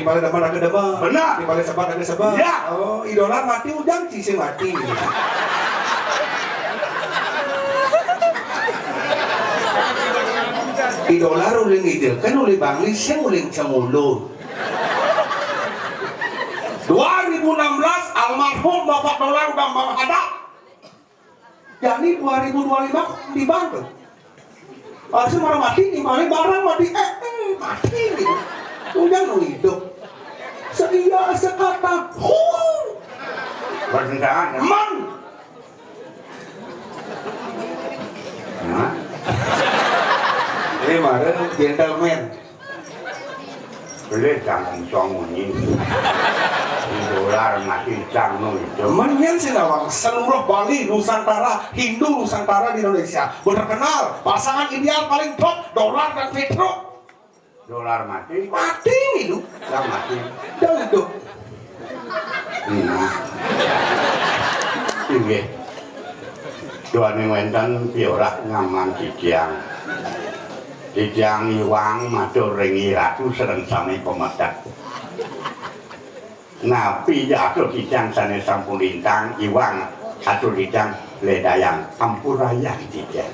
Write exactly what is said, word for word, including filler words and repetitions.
Di paling demen ada demen. Benar. Di paling sebat ada sebat. Ya. Oh, idola mati ujang ci sing mati. Idola uling ijo kan uling bangli sing uling cemulu. Dua ribu enam belas almarhum Bapak Dolar udah menghadap. Jadi dua ribu dua puluh lima di Bandung. Harusnya orang mati, gimana barang mati, eh, eh, mati gitu. Udah nu hidup. Seia sekata, hu. Permintaan. Man. Nah. Ini mah gentleman. Beli jangan song ini. Dolar mati cang nu itu. Mendingan sih nawang seluruh Bali Nusantara, Hindu Nusantara di Indonesia. Bener kenal pasangan ideal paling top Dolar dan Petruk. Dolar mati. Mati itu. Yang mati. Dan itu. Hmm. Inggih. Duaning wenten piorah ngaman titiang. Titiang iwang matur ring Ratu sareng sami pemedhek. Napi atur titiang sane sampun lintang iwang atur titiang ledayang ampurayang titiang.